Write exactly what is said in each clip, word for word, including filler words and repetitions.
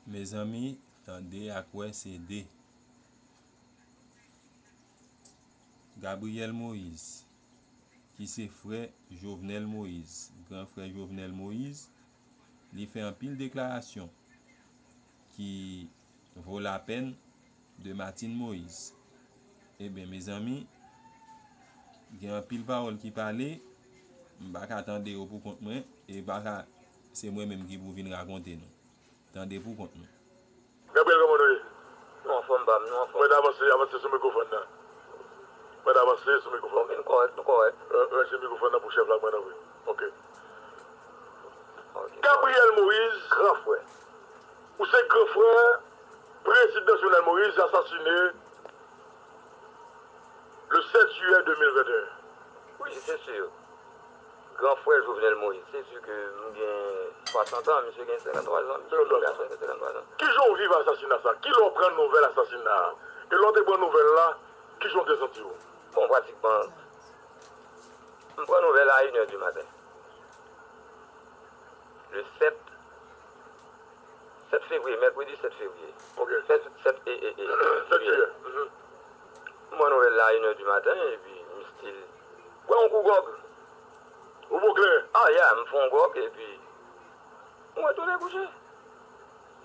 Mezanmi, tande ak wè se de. Gabriel Moïse, ki se frè Jovenel Moïse, gran frè Jovenel Moïse, li fè anpil deklarasyon ki vo lapèn de Martine Moïse. Ebyen, mezanmi, gen anpil pawòl ki pale, m pa ka tande yo pou kont mwen, e pa ka, se mwen menm ki pou vin rakonte nou. Tande pou kont nou. Gabriel, kòman nou ye? Nou anfòm, pa m, nou anfòm. Mwen avanse, avanse sou mikwofòn nan. Mwen avanse sou mikwofòn. Ok, nou kòrèk, nou kòrèk. Ranse mikwofòn nan pou chèf la, mwen anvi. Ok. Ok. Gabriel Moïse, gran frè. Ou se gran frè prezidan Jovenel Moïse, asasine le sept juillet deux mille vingt et un. Wi, se si. Gran frè Jovenel Moïse, se si ke m gen swasant an, misye gen senkanntwa zan, misye se yon gason ki gen senkanntwa zan. Kijan w viv asasina sa? Kilè w pran nouvèl asasina a? E lè w te pran nouvèl la, kijan w te santi w? Bon, pratikman, m pran nouvèl la a inè di maten. Le sept, sept fevriye, mèkredi sept fevriye. Ok. Sept, sept, e, e, e, sept jiyè. Jiyè. Mhm. M pran nouvèl la a inè di maten, epi m still pran yon kou gwòg. Ou bouklè? Ah, yeah, m fè yon gwòg, epi m retounen kouche.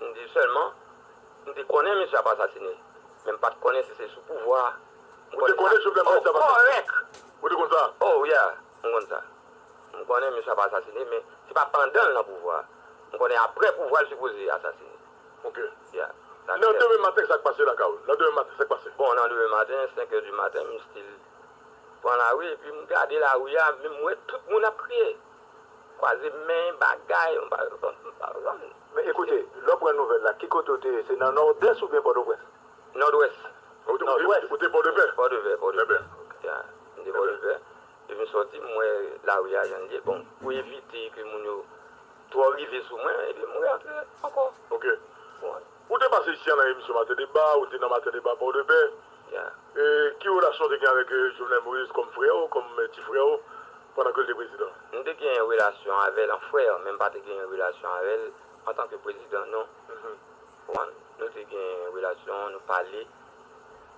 M di sèlman, m te konnen misye ap asasine, men m pa t konnen si se sou pouvwa a. Ou te konnen Jovenel Moïse ap asasine? Oh, kòrèk! Ou te konn sa? Oh, yeah, m konn sa. M konnen misye ap asasine, men se pa pandan l nan pouvwa a. M konnen aprè pouvwa a l sipoze asasine. Ok. Yeah. Nan demen maten, sa k pase lakay ou? Nan demen maten, sa k pase? Bon, nan demen maten, senk è di maten, m still pran lari, epi m gade lari a, men m wè tout moun ap kriye. Kwaze men, bagay, m pa, m pa, m pa, m pa. Men ekoute, lè w pran nouvèl la, ki kote w te ye? Se nan Nòdès oubyen Pòtoprens? Nòdwès. Ou te, ou te, ou te Pòdepè? Pòdepè, Pòdepè. Ya, m te Pòdepè. Epi m sòti, m wè lari a jan l ye. Bon, pou evite ke moun yo twò rive sou mwen, epi m rantre ankò. Ok. Bon. Ou te pase isi a nan emisyon Maten Deba, ou te nan Maten Deba Pòdepè. Ya. E ki relasyon w te gen avèk, eh, Jovenel Moïse kòm frè w, kòm, eh, ti frè w, pandan ke l te prezidan? M te gen relasyon avè l an frè, men m pa te gen relasyon avè l antanke prezidan, non. Mhm. Konprann? Nou te gen relasyon, nou pale,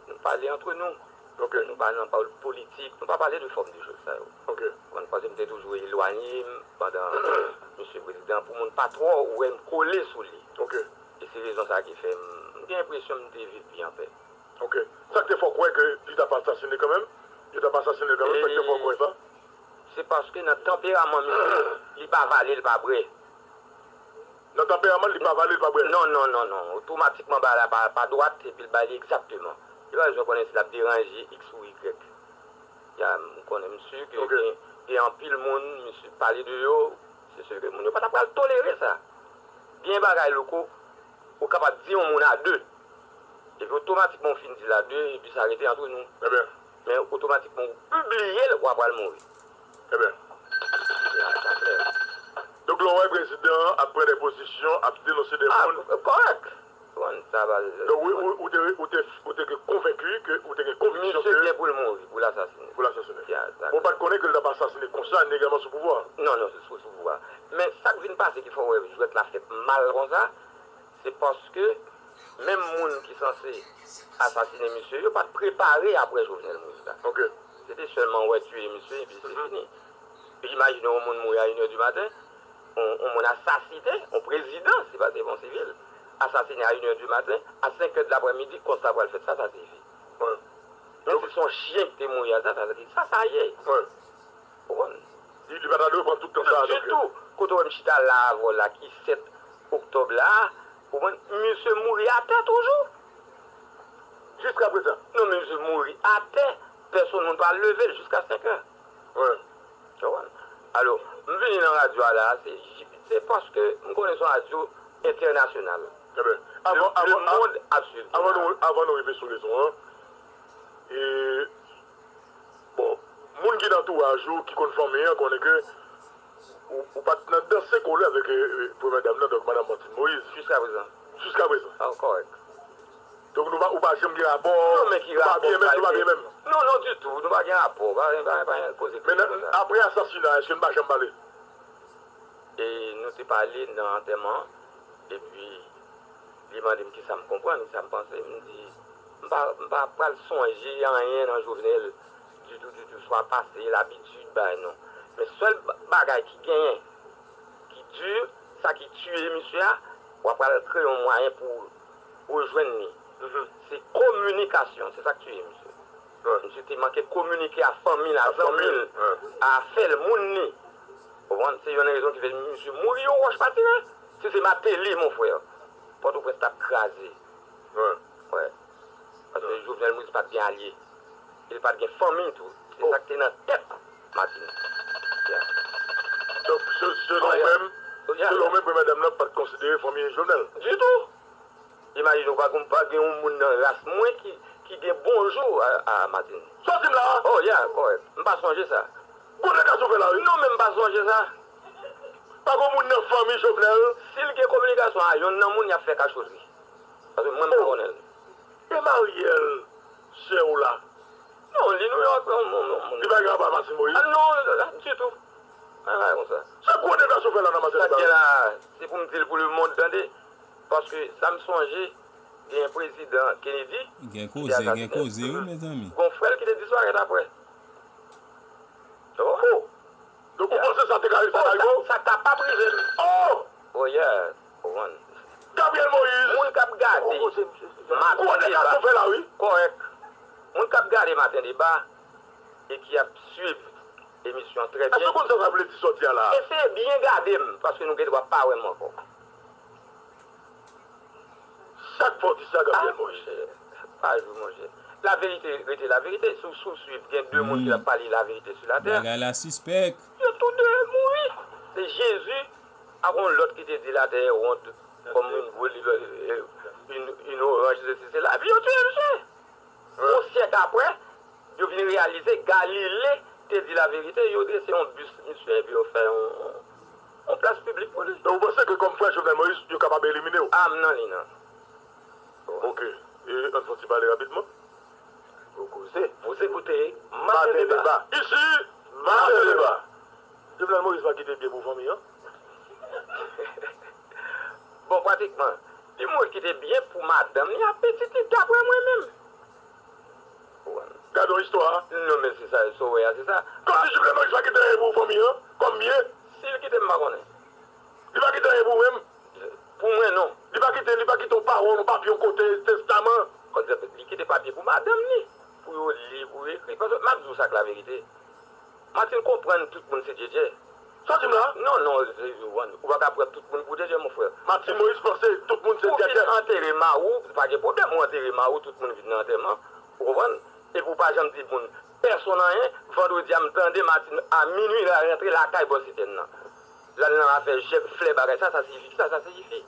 nou pale antre nou. Ok. Nou pa nan pawòl politik, nou pa pale de fòm de choz sa yo. Ok. Konprann? Paske m te toujou elwanye m pandan misye prezidan, pou moun pa twò wè m kole sou li. Ok. E se rezon sa ki fè m, m gen enpresyon m te viv byen anpè. Ok. Sa k te fè w kwè ke li t ap asasine kanmenm? Yo t ap asasine l kanmenm, sa k te fè w kwè sa? Se paske nan tanperaman misye, li pa vale, li pa brè. Nan tanperaman l, li pa vale, li pa brè. Non, non, non, non. Otomatikman, bagay la pa, pa dwat, epi l ba li egzakteman. Li pa bezwen konnen si l ap deranje X ou Y. Ya, m konnen, m si ke gen, gen anpil moun, misye pale de yo, se si ke moun yo pa ta pral tolere sa. Gen bagay, Louko, ou kapab di yon moun a de. Epi otomatikman, ou fin di l a de, epi sa rete antre nou. Ebyen. Men otomatikman, ou pibliye l, w a pral mouri. Ebyen. Ya, sa klè. Donk, lè w wè prezidan an ap pran de pozisyon, ap denonse de moun. Ah, kòrèk. Bon, sa va. Donk, ou, ou, ou te, ou te, ou te konvenki ke, ou te gen konviksyon ke misye gen pou l mouri, pou l asasine. Pou l asasine. Ya, sa klè. Ou pa t konnen ke l t ap asasine konsa, legalman sou pouvwa a? Non, non, se sou, sou pouvwa a. Men sa k vin pase ki fè w wè jwèt la fèt mal konsa, se paske menm moun ki sanse asasine misye yo pa t prepare apre Jovenel Moïse la. Ok. Se te sèlman wè tiye misye, epi se fini. Imajine yon moun mouri a inè di maten, yon, yon moun asasine, yon prezidan, se pa te yon sivil, asasine a inè di maten, a senk è d laprèmidi, kont sa pral fèt, sa, sa se fi. Wi. Men si se yon chyen ki te mouri a, sa, sa, sa, sa ye. Wi. Ou konprann? Li, li pa ta dwe pran tout tan sa a, donk. Ditou. Kote w wè m chita la avè w la, ki sèt oktòb la, ou konprann, misye mouri atè toujou. Jiskaprezan. Non, men misye mouri atè, pèsonn moun pa leve l jiska senk è. Wi. Ou konprann? Alò, m vini nan radyo a la, se, se paske m konnen se yon radyo entènasyonal. Ebyen, avan, avan, avan nou, avan nou rive sou rezon an, e, bon, moun ki nan antouraj ou, ki konn fanmi an, konnen ke ou, ou pa t nan danse kole avèk, eh, eh, premyè dam nan, donk madan Martine Moïse. Jiskaprezan. Jiskaprezan. Ah, kòrèk. Donk nou pa, ou pa janm gen rapò, non, men ki nou pa rapò byen menm, nou pa byen menm. Non, non, ditou, nou pa gen rapò, pa, pa, pa gen koze. Men nan, apre asasina, èske nou pa janm pale? E nou te pale nan antèman, epi Mande m kisa m konprann, kisa m panse. M di, m pa, m pa pral sonje anyen nan Jovenel ditou, ditou, swa pase, labitid, bagay non. Men sèl ba- bagay ki genyen, ki di, sa ki tiye misye a, w ap pral kreye yon mwayen pou rejwenn li. Se kominikasyon, se sa k tiye misye. Misye te manke kominike a fanmi l, a zanmi l, a afè l, moun li. Ou konprann? Se youn nan rezon ki fè misye mouri, yon wòch pa tire. Si se Martelly, mon frè, Pòtoprens t ap kraze. Wi. Paske Jovenel Moïse pa t gen alye. E li pa t gen fanmi tou. Se sa k te nan tèt Martine. Donk, se- selon ou menm, selon ou menm, premyè dam nan pa t konsidere fanmi Jovenel? Ditou. Imajine w, pa gen, pa gen yon moun nan ras mwen ki, ki gen bonjou a, a Martine. Sa w di m la a? Oh, yeah, kòrèk. M pa sonje sa. Gwo nèg a soufè la, wi. Non, men m pa sonje sa. Pa gen moun nan fanmi Jovenel. Si l gen kominikasyon a youn nan moun, y ap fè kachotri. Paske mwen, m pa konnen l. E Mariel, sè w la? Non, li Nouyòk, yon moun, yon moun. Li pa gen rapò a Martine Moïse? Ah, non, ditou. Pa gen bagay konsa. Sa gwo nèg la soufè la nan matyè sa? Sa gen la, se pou m di l pou lemonn tande. Paske sa m sonje, gen prezidan Kennedy ki te asasinen. Gen koze, gen koze, wi, mezanmi. Gon frè l ki te disparèt apre. Oh! Donk, ou panse sa te ka, sa ka rive w? Sa kapab rive m. Oh! Oh, yeah. Ou konprann? Gabriel Moïse. Moun k ap gade Maten Deba. Kòrèk. Moun k ap gade Maten Deba e ki ap swiv emisyon trè byen. Èske w konn sa sa vle di sòti a la a? Eseye byen gade m, paske nou gen dwa pa wè m ankò. Sa k fè w di sa, Gabriel Moïse? Ah, monchè, pa jwe, monchè. Laverite rete laverite. Si w, si w swiv, gen de moun ki ap pale laverite sou latè. Bagay la sispèk. Yo tou de mouri. Se Jezi ak yon lòt ki te di latè ewonn kòm yon, yon, yon oranj, sesi, sela. Epi yo tiye misye. Yon syèk apre, yo vin reyalize Galile te di laverite, yo drese yon bis misye epi yo fè yon, yon plas piblik pou li. Donk, ou panse ke kòm frè Jovenel Moïse, yo kapab elimine w? Ah, m nan li, non. Ok. E, ann fè yon ti pale rapidman. Ou koze. Vous écoutez Maten Deba. Isi, Maten Deba. Jovenel Moïse pa kite byen pou fanmi an. Bon, pratikman, li mwen kite byen pou madanm li ak pitit li, daprè mwen menm. Gade yon istwa. Non, men se sa, sa w wè a, se sa. Kòmsi Jovenel Moïse pa kite anyen pou fanmi an, kòm byen. Si l kite, m pa konnen. Li pa kite anyen pou ou menm? Pou mwen, non. Li pa kite, li pa kite yon pawòl, yon papye, yon kote, testaman? Li kite papye pou madanm li, pou yo li, pou yo ekri. Paske m ap di w sa k laverite. Martine konprann tout moun se djèdjè. Sa w di m la? Non, non, se, ou pa ka pran tout moun pou djèdjè, mon frè. Martine Moïse panse tout moun se djèdjè. Pou fis antere mari w, pa gen pwoblèm, ou antere mari w, tout moun vin nan antèman. Ou konprann? Epi w pa janm di moun pèsonn anyen. Vandredi a, m tande Martine a minui, l al rantre lakay bòs Etienne nan. L al nan afè jèb, flè, bagay sa, sa siyifi kisa, sa siyifi?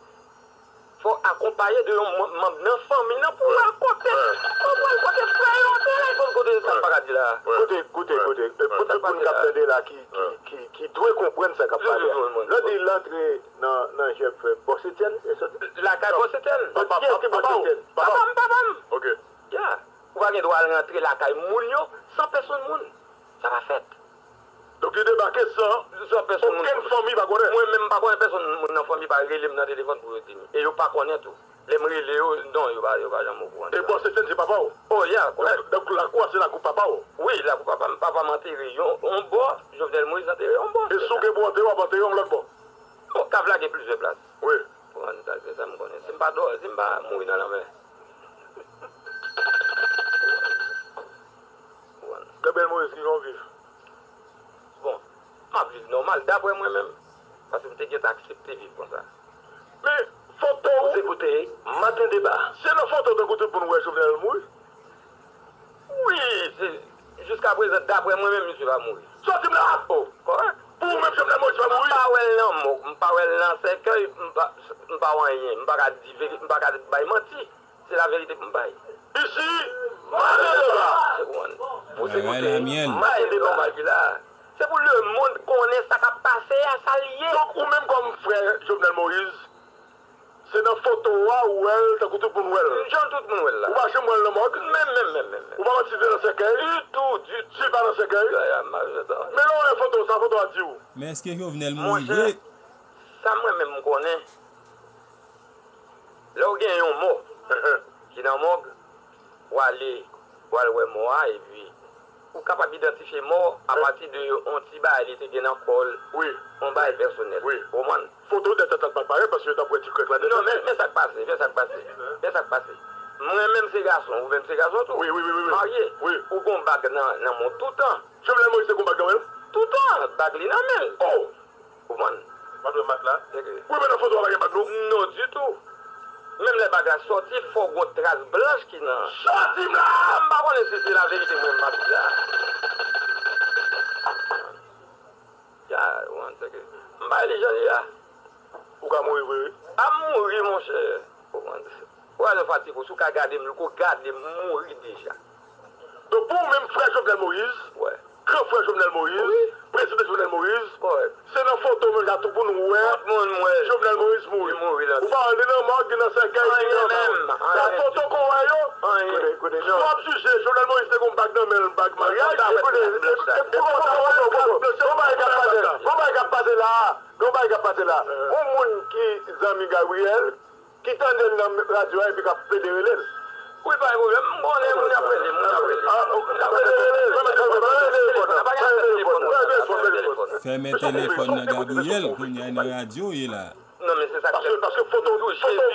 Fò w akonpaye de yon manm, manm nan fanmi nan pou w al kote, pou w al kote frè yo, antere l, pou l kote sa m pa ka di la. Koute, koute, koute. E pou tout moun k ap tande la ki, ki, ki, ki dwe konprann sa k ap pale a. Lè w di l antre nan, nan jèb frè bòs Etienne, e soti lakay bòs Etienne. Kiyès ki bòs Etienne? Papa w. Papa m, papa m. Ok. Ya. Ou pa gen dwa al rantre lakay moun yo san pèsonn moun. Sa pa fèt. Donk, li debake san, san pèsonn moun, okenn fanmi pa konnen. Mwen menm, m pa konnen pèsonn moun nan fanmi pa rele m nan telefòn pou yo di m. E yo pa konnen tou. Lè m rele yo, non, yo pa, yo pa janm okouran de sa. E bòs Etienne se papa w? Oh, ya, kòrèk. Donk, donk, lakou a se lakou papa w? Wi, lakou papa m. Papa m antere yon, yon bò, Jovenel Moïse antere yon bò. E si w gen pou antere, w ap antere yon lòt bò? Bon, kav la gen plizyè plas. Wi. Pou ann sa, se sa m konnen. Si m pa dò, si m pa mouri nan lanmè. Gabriel Moïse, kijan w viv? Bon, m ap viv nòmal, daprè mwen menm. Paske m te gentan aksepte viv konsa. Men, foto w. Vous écoutez Matin Débat. Se nan foto tankou tout moun wè Jovenel mouri? Wi, se, jiskaprezan, daprè mwen menm, misye pa mouri. Sa w di m la? Oh, kòrèk. Pou ou menm, Jovenel Moïse pa mouri? M pa wè l nan mòg, m pa wè l nan sèkèy, m pa, m pa wè anyen, m pa ka di veri-, m pa ka bay manti. Se laverite pou m bay. Isi, Maten Deba. Bagay la myèl. Maten Deba, bagay la. Se pou lemonn konnen sa k ap pase a, sa l ye. Donk, ou menm kòm frè Jovenel Moïse, se nan foto a ou wè l, tankou tout moun wè l. Jan tout moun wè l la. Ou pa janm wè l nan mòg? Menm, menm, menm, menm, menm. Ou pa wè si l te nan sèkèy? Ditou, ditou. Si l pa nan sèkèy? Ya, ya, m pa janm. Men lè w wè foto, sa foto a di w? Men èske Jovenel mouri vre? Monchè, sa mwen menm m konnen. Lè w Gen yon mò ki nan mòg, w ale, w al wè mò a, epi ou kapab idantifye mò apati de yon ti bagay li te gen nan kò l, wi, yon bagay pèsonèl. Wi. Ou konprann? Foto dèt sa t ap parèt, paske yo t ap wè ti krèk la dèt. Non, men, men sa k pase, men sa k pase, men sa k pase. Mwen menm se gason, ou menm se gason tou. Wi, wi, wi, wi, wi. Marye, wi, ou gon bag nan, nan men w toutan. Jovenel Moïse te gon bag nan men l? Toutan, bag li nan men l. Oh! Ou konprann? M ap wè mak la. Wi, men nan foto a pa gen bag non. Non, ditou. Menm lè bag la sòti, fò w gon tras blanch ki nan. Sòti m la! M pa konnen si se laverite mwen m ap di a. Ya, ou konprann, se ke m bay li jan li a. Ou ka mouri vre, wi. A mouri, monchè. Ou konprann? Ou wè, Fatifou, si w ka gade m, liko gade m, m mouri deja. Donk, pou ou menm, frè Jovenel Moïse, wè, gran frè Jovenel Moïse, wi, prezidan Jovenel Moïse, wè, se nan foto menm jan tou pou nou wè, tout moun wè Jovenel Moïse mouri. Li mouri la. Ou pa wè l nan mòg, li nan sèkèy, li nan menm. Sa foto ke w wè yo. Anyen. Kote, kote, non. Si w ap jije, Jovenel Moïse te gon bag nan men l, bag maryaj. Kote, e, e, e, gon bagay k ap pase la. Gon bagay k ap pase la. Gon bagay k ap pase la. Yon moun ki zanmi Gabriel, ki tande l nan radyo a epi k ap plede rele l. Wi, pa gen pwoblèm. M konnen moun ap rele m, moun ap rele m. Ah, moun ap rele, rele, rele, rele, rele telefòn nan. Pa gen afè telefòn nan, pa gen afè telefòn nan. Fèmen telefòn nan, Gabriel, kounye a nan radyo w ye la. Non, men se sa k fè. Paske, paske foto, foto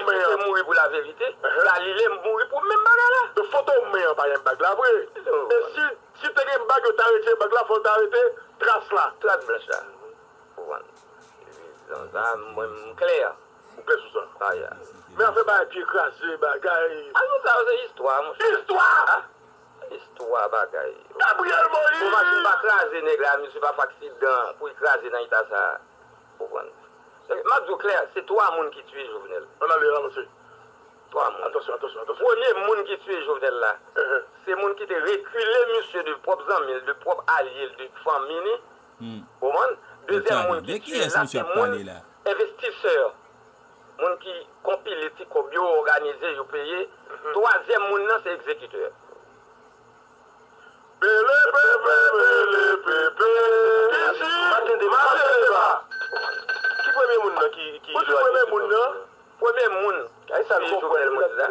men an. Jezi te mouri pou laverite. Galile mouri pou menm bagay la. Donk, foto men an pa gen bag la vre. E si, si te gen bag, yo ta retire bag la, fò l ta rete tras la. Tras blanch la. Ou konprann? Sa, mwen, m klè. Ou klè sou sa? Ah, ya. Men afè bagay pye kraze, bagay. A, tout sa yo se istwa, monchè. Istwa! Ah, istwa bagay. Gabriel Moïse! Pou machin pa kraze nèg la, misye pa fè aksidan pou l kraze nan eta sa a. Ou konprann? M ap di w klè, se twa moun ki tiye Jovenel. Ann ale, avanse. Twa moun. Atansyon, atansyon, atansyon. Premye moun ki tiye Jovenel la, se moun ki te rekile misye de pwòp zanmi l, de pwòp alye l, de fanmi li. Ou konprann? Dezyèm moun ki tiye l la, se moun envestisè. Moun ki konpile ti kòb yo, òganize, yo peye. Twazyèm moun nan, se egzekitè. Pele pepe, pele pepe. Isi, matende, matende pa. Ki premye moun nan ki, ki... Ou di premye moun nan? Premye moun ki tiye Jovenel Moïse la,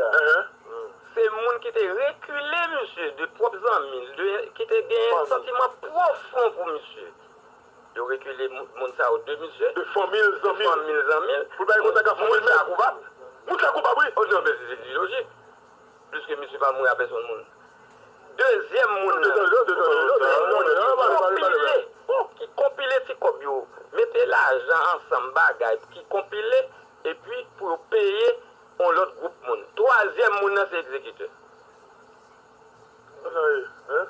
se moun ki te rekile misye de pwòp zanmi l, de, ki te gen santiman pwofon pou misye. Yo rekile moun, moun sa yo de misye. De fanmi l, zanmi l. De fanmi l, zanmi l. Pou l pa gen kontak ak fanmi l menm. Moun sa koupab. Moun sa koupab, wi. Oh non, men se, se lojik. Pliske misye pa mouri a pèsonn moun. Dezyèm moun nan, se moun ki konpile, ki konpile ti kòb yo, mete lajan ansanm, bagay, ki konpile, epi pou yo peye yon lòt gwoup moun. Twazyèm moun nan, se egzekitè. Sa ye, hein?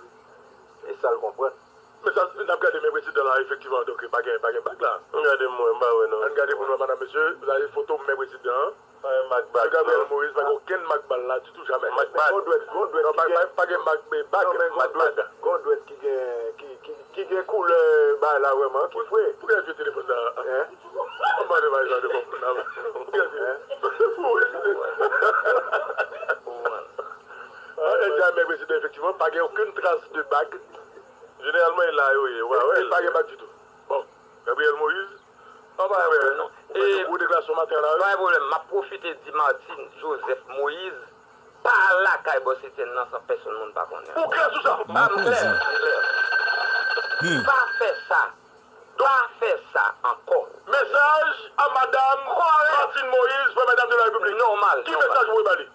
E sa l konprann. Men sa, n ap gade men prezidan la, efektivman, donk, pa gen, pa gen bag la. Ann gade mwen, m pa wè non. Ann gade pou nou, madanm, mesye, la, e foto men prezidan an. Pa gen mak bag, non. Mesye Gabriel Moïse, pa gen okenn mak bal la ditou, jamè. Mak bag. Gon dwèt, gon dwèt ki gen, pa gen mak, men bag. Non, men gon dwèt, gon dwèt ki gen, ki, ki, ki gen koulè bagay la vrèman, ki fre. Pou ki l jwe telefòn sa? Hein? Ann mande bagay sa de kòb la. Pou ki l jwe? Hein? Pou ki l jwe? Ah, e di a men prezidan, efektivman, pa gen okenn tras de bag. Jeneralman, e la yo ye, w a wè l. E pa gen bag ditou. Bon, Gabriel Moïse, an pa wè, non. Ou mete gwo deklarasyon maten an la, wi. Pa gen pwoblèm, m ap pwofite di Martine Joseph Moïse, pa lakay Bòs Etienne nan san pèsonn moun pa konnen. Ou klè sou sa? M klè, m klè. Pa fè sa. Pa fè sa ankò. Mesaj a madam Martine Moïse, premyè dam de la Repiblik. Nòmal, nòmal. Ki mesaj ou voye ba li?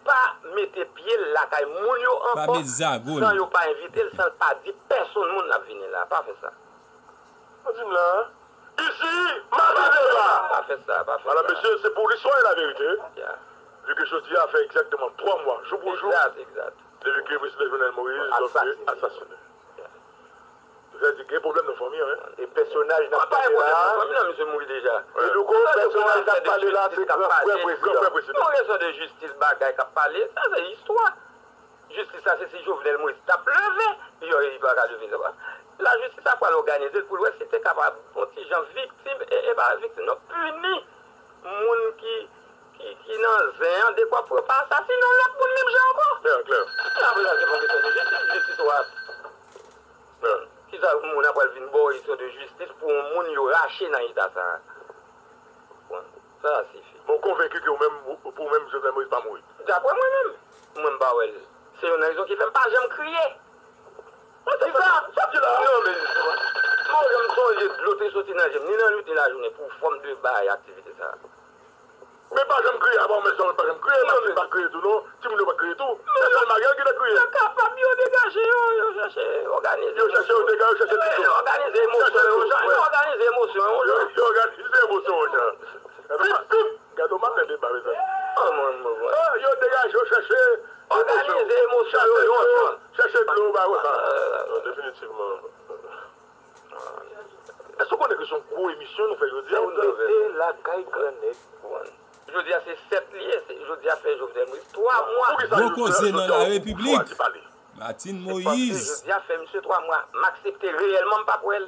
Pa mete pye l lakay moun yo ankò, san yo pa envite l, san l pa di pèsonn moun l ap vini la. Pa fè sa. Ou di m la, isi, mande deba. Pa fè sa, pa fè sa. Madam, mesye, se pou listwa e laverite. Ya. Vu que jodi a fè egzakteman twa mwa, jou pou jou, egzat, egzat, depi ke prezidan Jovenel Moïse, donk, asasinen. Asasinen. Ya. Sa vle di gen pwoblèm nan fanmi an, hein? E pèsonaj n ap pale la, pa gen pwoblèm nan fanmi nan, misye mouri deja. E Louko, pèsonaj n ap pale la, se gran frè prezidan. Yon rezon de jistis bagay k ap pale, sa se istwa. Jistis la, se si Jovenel Moïse t ap leve, yo, li pa ka leve, sa pa. Lajistis la pral òganize l pou l wè si te kapab yon ti jan viktim, e, e pa viktim, non, pini moun ki, ki, ki nan zen an, dekwa pou yo pa asasine yon lòt moun menm jan ankò. Klè, klè. E apre sa, se pa kesyon de jistis, jistis w ap Kisa moun ap pral vin ba w yon de jistis pou yon moun yo rache nan eta sa a? Bon, sa a sifi. Bon, konvenki ke ou menm, ou, pou ou menm, Jovenel Moïse pa mouri. Daprè mwen menm, mwen m pa wè l. Se youn nan rezon ki fè m pa janm kriye. Mwen te sa, sa di la. Non, men, mwen janm sonje dlo te soti nan je m, ni nan nuit, ni lajounen, pou fòm de bay aktivite sa. Men pa janm kriye, apa ou menm sa ou pa janm kriye, Maxime pa kriye tou, non. Timoun yo pa kriye tou. Se sèl Mariel ki te kriye. Yo kapab, yo degaje yo, yo chèche òganize. Yo chèche yo degaje, yo chèche tout yo. Yo òganize emosyon yo, jan, yo òganize emosyon yo, jan. Yo òganize emosyon yo, jan. Pip, pip. Gade w, m ap fè deba, mezanmi. Oh, mwen, mwen, mwen. Ah, yo degaje, yo chèche emosyon. Òganize emosyon yo, yon jan. Chèche dlo, ba, wè sa. Non, definitivman. Èske w konnen ke se yon gwo emisyon nou fè jodi a, ou n nan? Rete lakay grannèg. Jodi a se sèt li ye, se, jodi a fè Jovenel Moïse twa mwa. Gwo koze nan la Repiblik. Martine Moïse. Jodi a fè misye twa mwa. M aksepte reyèlman m p ap wè l.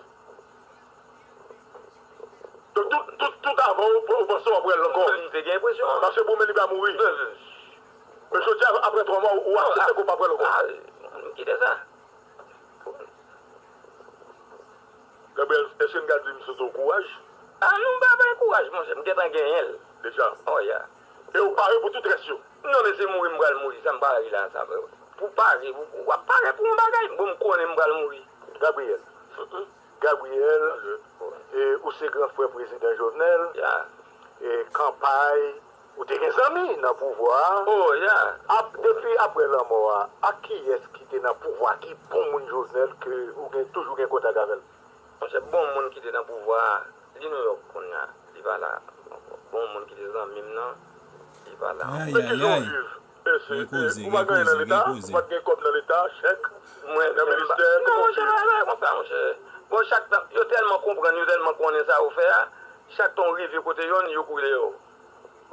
Donk, tout, tout, tout avan ou, ou panse w ap wè l ankò? M te gen enpresyon an. Paske pou mwen li pa mouri. Men jodi a, apre twa mwa, ou aksepte ke w p ap wè l ankò? Ah, m kite sa. Gabriel, èske n ka di misye se yon kouraj? Ah non, m pa bay kouraj, monchè. M gentan genyen l. Deja? Oh, yeah. E ou pare pou tout rès yo? Non, men se mouri m pral mouri. Sa m pare la, sa. Pou pare, pou, w ap pare pou yon bagay. Bon, m konnen m pral mouri. Gabriel. Gabriel, e, ou se gran frè prezidan Jovenel. Yeah. E, kanpay, ou te gen zanmi nan pouvwa a. Oh, yeah. Ap, depi apre lanmò a, ak kiyès ki te nan pouvwa a ki bon moun Jovenel ke ou gen, toujou gen kontak avè l? Monchè, bon moun ki te nan pouvwa a, li Nouyòk kounye a, li pa la ankò. Bon moun ki te zanmi m nan, li pa la ankò. Men kijan w viv? E se, e, ou pa gen anyen nan Leta? Ou pa t gen kòb nan Leta, chèk, nan ministè? Non, monchè, pa, pa konsa, monchè. Bon, chak tan, yo tèlman konprann, yo tèlman konnen sa yo fè a, chak tan w rive kote yonn, yo kouri deyò w.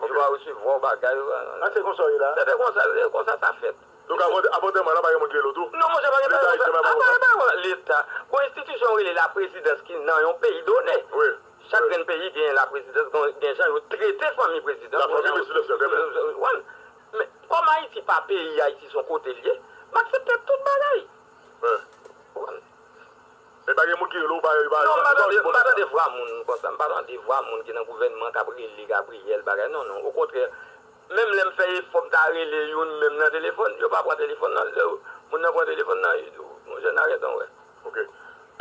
Yo pa resevwa w bagay, yo pa. Ah, se konsa w ye la? Se te konsa, se konsa sa fèt. Donk, avan, avan antèman an, pa gen moun ki rele w tou? Non, monchè, pa gen bagay konsa. Leta, pa gen bagay konsa. Leta. Gon enstitisyon rele laprezidans ki nan yon peyi done. Wi. Chak grenn peyi gen laprezidans, gen, gen jan yo trete fanmi prezidan. Lafanmi prezidansyèl, trè byen. Wi. Men, kòm Ayiti pa peyi, Ayiti se yon kote l ye, m aksepte tout bagay. Wi. Wi. Men pa gen moun ki rele w, pa, pa, non, m pa tande, m pa tande vwa moun konsa, m pa tande vwa moun ki nan gouvènman k ap rele Gabriel, bagay, non, non, okontrè, menm lè m fè efò m ta rele youn menm nan telefòn, yo pa pran telefòn nan, lè moun nan pran telefòn nan, yo di w, monchè, n a gentan wè. Ok.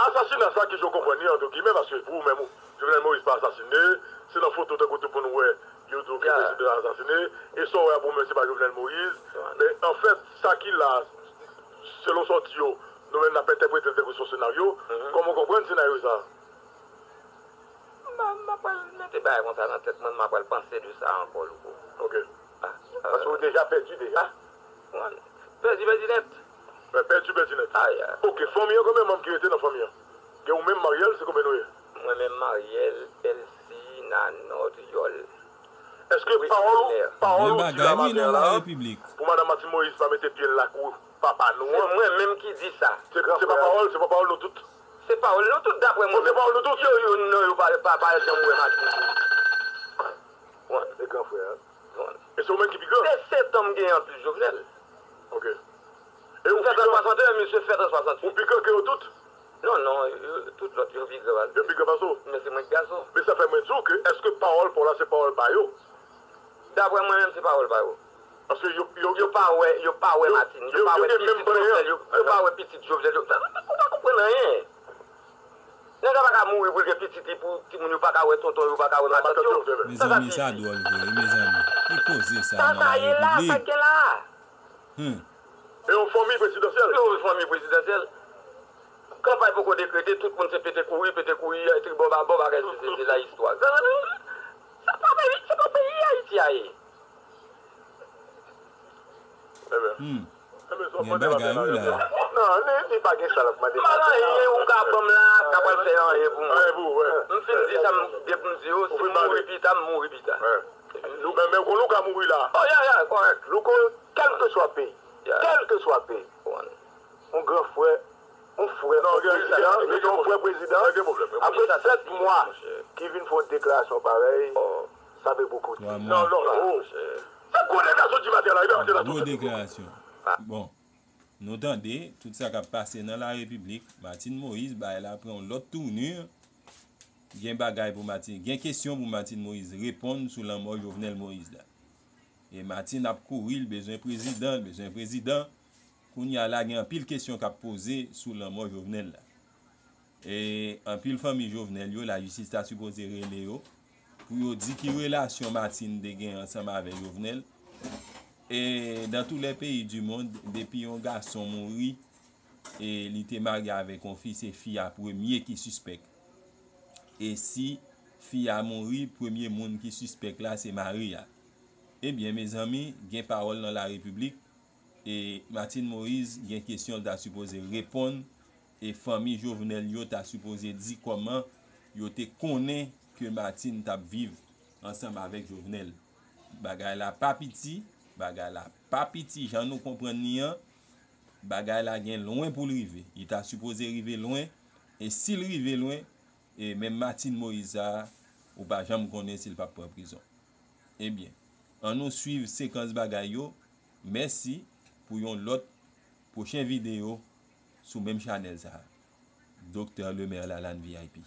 Asasina sa, kijan w konprann li, antre gimè, paske pou ou menm, Jovenel Moïse pa asasine, se nan foto tankou tout moun wè, yo di w ke prezidan an asasine, e sa w wè a pou ou menm, se pa Jovenel Moïse, men anfèt, sa ki la, selon sa w di yo, nou menm n ap entèprete l tankou se yon senaryo. Kòman w konprann senaryo sa a? M pa, m pa pral mete bagay konsa nan tèt mwen, m pa pral panse de sa ankò, Louko. Ok. Ah, paske ou deja pèdi deja. Ah, pèdi, pèdi nèt. Pèdi, pèdi nèt. Ah, yeah. Ok, fanmi an, konbyen manm ki rete nan fanmi an? Gen ou menm, Mariel, se konbyen nou ye? Mwen menm, Mariel, Elsie, Nanot, Yòl. Èske pawòl ou, pawòl ou di la maten an la, pou madanm Martine Moïse pa mete pye l lakou papa nou an? Se mwen menm ki di sa. Se, se pa pawòl, se pa pawòl nou tout? Se pawòl nou tout, daprè mwen. Se pawòl nou tout? Yo, yo, non, yo pa, pa, pa janm wè Martine Moïse. Wi. Se gran frè a. Wi. E se ou menm ki pi gran? Se sèt an m genyen anplis Jovenel. Ok. E ou pi gran? M fèt an swasanteyen, misye fèt an swasanntuit. Ou pi gran ke yo tout? Non, non, yo, tout lòt yo pi gran pase. Yo pi gran pase w? Men se mwen ki gason. Men sa fè mwen di w ke èske pawòl pa w la se pawòl pa yo? Daprè mwen menm, se pawòl pa yo. Paske yo, yo, yo pa wè, yo pa wè Martine, yo pa wè pitit Jovenel, yo, yo pa wè pitit Jovenel, yo, ou pa konprann anyen. Nèg la pa ka mouri pou l gen pitit li, pou timoun yo pa ka wè tonton yo, pa ka wè matant yo. Mezanmi, sa dwòl vre, wi, mezanmi. Ki koze sa nan la Repiblik? Sa sa ye la, sa k gen la a? Hmm. E yon fanmi prezidansyèl? Yon fanmi prezidansyèl. Kanpay poko dekrete, tout moun se pete kouri, pete kouri, tribò babò, bagay, se, se, se la istwa. Sa, sa, sa, se pa peyi, se pa peyi Ayiti a ye. Ebyen. Hmm. Gen bagay, wi, la. Non, li, li pa gen sa l ap mande. M pa gen anyen ou ka ban m la, k ap pral fè anyen pou mwen. Anyen pou ou, wi. M fin di sa m gen pou m di yo, si m mouri pita, m mouri pita. Wi. Men, men, Louko, Louko ka mouri la. Oh, yeah, yeah, kòrèk. Louko, kèlkeswa peyi, kèlkeswa peyi, yon gran frè, yon frè prezidan, yon frè prezidan, apre sèt mwa, ki vin fè yon deklarasyon parèy, sa fè bokou. Non, non, non. Se gwo deklarasyon di maten la, wi, maten la. Gwo deklarasyon. Bon, nou tande tout sa k ap pase nan la Repiblik. Martine Moïse, bagay la pran yon lòt tournure. Gen bagay pou Martine, gen kesyon pou Martine Moïse reponn sou lanmò Jovenel Moïse la. E Martine ap kouri, l bezwen prezidan, l bezwen prezidan. Kounye a la, gen anpil kesyon k ap poze sou lanmò Jovenel la. E anpil fanmi Jovenel yo, lajistis ta sipoze rele yo pou yo di ki relasyon Martine te gen ansanm avèk Jovenel. E dans tous les pays du monde, depi yon gason mouri e li te marye avèk yon fi, se fi a premye ki sispèk. E si fi a mouri, premye moun ki sispèk la se mari a. Ebyen, mezanmi, gen pawòl nan la repiblik. E Martine Moïse gen kesyon l ta sipoze reponn. E fanmi Jovenel yo ta sipoze di kòman yo te konnen ke Martine t ap viv ansanm avèk Jovenel. Bagay la pa piti, bagay la pa piti jan nou konprann li an. Bagay la gen lwen pou l rive. Li ta sipoze rive lwen. E si l rive lwen, e menm Martine Moïse sa a, ou pa janm konnen si l p ap pran prizon. Ebyen, ann nou swiv sekans bagay yo. Mèsi pou yon lòt pwochen videyo sou menm chanèl sa a. Doktè Lemaire Lalane V I P.